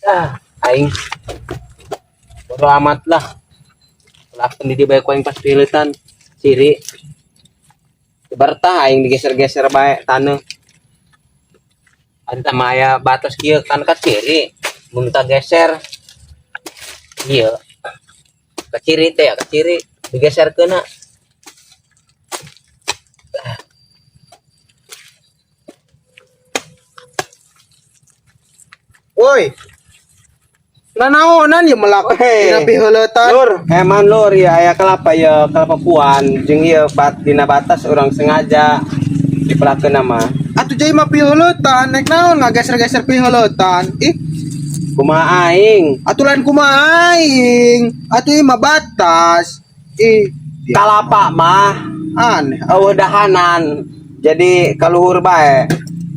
Ah, aing. Bodo amat lah. Pelakan di dia ku aing pas pilitan. Ciri. Bertah aing digeser-geser bae taneuh. Ada maya batas kieu kan ka ciri. Mun tak geser. Ieu. Ka ciri teh ka ciri digeser keuna. Woi. Nanaonan ya melak Hei. dina piheuletan. Lur, eman lur ya aya kelapa ya kelapa puan jeung ieu bat dina batas urang sengaja dipelakeun nama. Atuh jai mah piheuletan, nek naon ngageser-geser piheuletan. Ih, Kumaha aing? atuh lain kumaha aing. Atuh ieu mah batas. Ih, Kalapa mah aneh. eueuh dahanan. Jadi kaluhur bae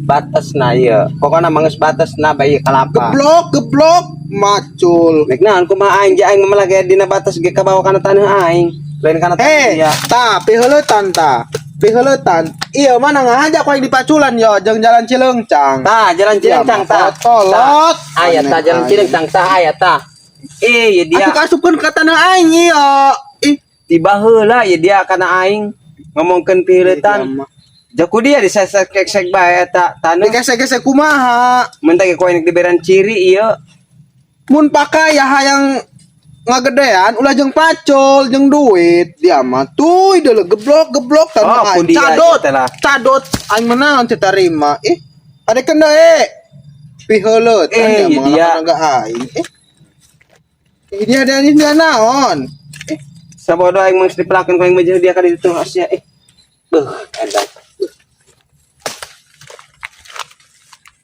batasna ieu. Pokona mah geus batasna bae ieu kalapa. Geblok, geblok, macul. Nek naon kumaha aing ja aing mah lagi dina batas ge kabawa kana taneuh aing. Lain kana taneuh Hei, dia. ta piheuletan ta. Piheuletan. Iya mana ngahaja ku aing dipaculan yo jeung jalan Cileungcang. Tah, jalan Cileungcang tah. Kolot. Aya tah jalan Cileungcang tah aya tah. Eh, ya dia Atuh kaasupkeun ka tanah aing ieu. Ih, tiba heula ya dia kana aing ngomongkeun piheuletan. Jaku dia disesek-sek bae eta taneuh. Digesek-gesek kumaha? Mun teh ku aing diberan ciri ieu. Mun pakai ya hayang ngagedean ulah jeung pacul jeung duit dia mah tuh deuleu geblok geblok tanah Oh, aing. ku dia Cadot ieu teh lah. Cadot aing menang teu tarima. Ih, ada deui piheuleut Eh, dia mah dia. ngalakan aing. Eh, ih, dia dia dia naon. Eh, Sabodo aing mah geus dipelakeun ku aing mah dia ka ditu sia eh. Beuh, edan.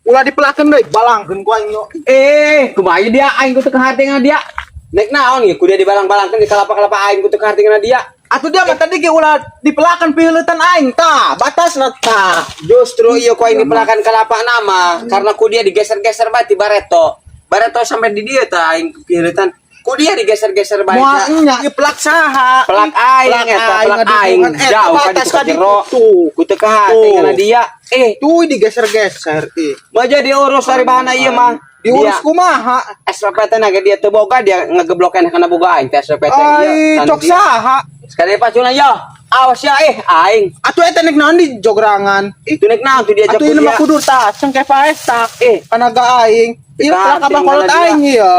Ulah dipelakeun deui balangkeun ku aing yo. Eh, kumaha ieu dia aing ku teu kaharti dia. Nek naon ieu ku dia dibalang-balangkeun di kalapa-kalapa aing ku teu kaharti dia. Atuh dia mah tadi ge ulah dipelakan piheuletan aing tah batasna tah. Justru ieu ku aing dipelakan kalapa nama karena ku dia digeser-geser bae ti bareto. Bareto sampai di dieu tah aing piheuletan. Ku dia digeser-geser bae. Moal nya ieu pelak saha? Pelak aing eta pelak aing jauh ka batas ditu ka ka jero. ditu. Ku teu kaharti Tuh. kana dia. Eh, Tuh digeser-geser ih. mah jadi diurus dari bahana ieu mah. Diurus Dia- kumaha? SPPT na ge dia teu boga dia ngegeblokan kana boga aing teh SPPT Ai, ieu. cok saha? Sekali paculan yo. Awas ya eh aing. Atuh eta nek naon di jograngan? Ih, Itu nek naon tuh dia atuh ieu mah kudu tah cengkeh paes tah. Eh, Kana ga aing. Ieu Tah, pelak abah tinggal kolot dia. aing ieu.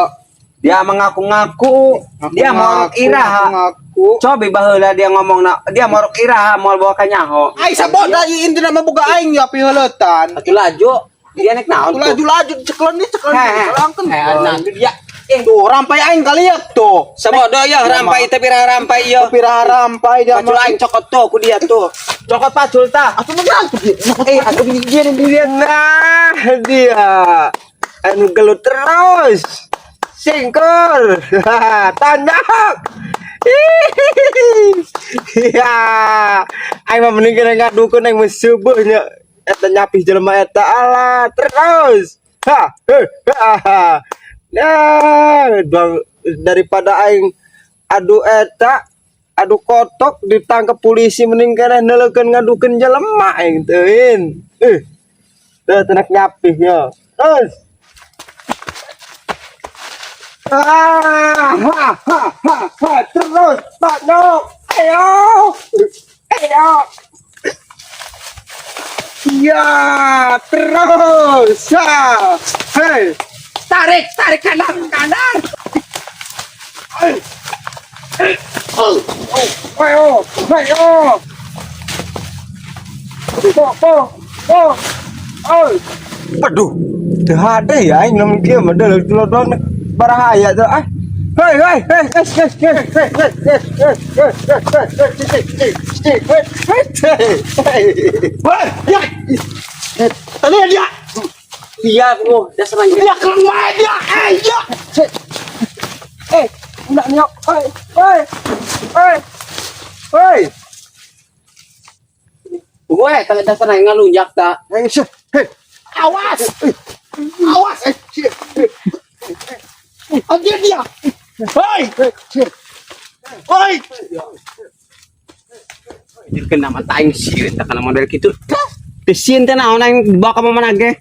Dia mengaku-ngaku, dia mau iraha. Ngaku. Coba baheula dia ngomong na, dia mau iraha moal bawa ka nyaho. Ai saboda ieu intina mah boga aing ya piheuletan. Atuh laju, dia nek naon Atuh tuh. laju-laju ceklon nih ceklon Heh, balangkeun. heh, nah tuh dia. Eh, Tuh rampai aing kaliak tuh. sabodo ya rampai teh pira rampai ieu. Piraha rampai dia Pacul aing cokot tuh ku dia tuh. Cokot pacul tah. Atuh mah tuh. Eh, aku dia dia. Nah, dia anu gelut terus. Singkur. Tandak. Ya, aing mah mending kena ngadukeun aing mah subuh nya. Eta nyapih jelema eta ala terus. Ha, he, ha, ha. Nah, bang, daripada aing adu eta adu kotok ditangkap polisi mending kena neleukeun ngadukeun jelema aing teuin. Eh. Tuh, tenak nyapih yo. Terus. Ah, ha, ha, ha, ha, terus, Pak Nok. Ayo. Ayo. Ya, terus. Ha. Hei. Tarik, tarik kanan, kanan. Ayo. Ayo, ayo. Oh, oh, oh. Oh. Aduh, teu hade ya aing lamun kieu mah deuleu doang barahaya tuh ah. Hei, hei, hei, hei, hei, hei, hei, hei, hei, hei, hei, hei, hei, hei, hei, hei, hei, hei, hei. Woi, dia. Tadi dia. Dia oh, dasar anjing. Dia keluar dia. Eh, dia. Eh, enggak nyok. Hei, hei, hei, hei. Gue tengah dasar aing ngalunjak ta. Hei, hei. Awas. Awas. Anjir dia. Hei. Hei. Jadi kena mata aing sieun tah kana model kitu. Teu sieun teh naon aing bawa ka mana ge.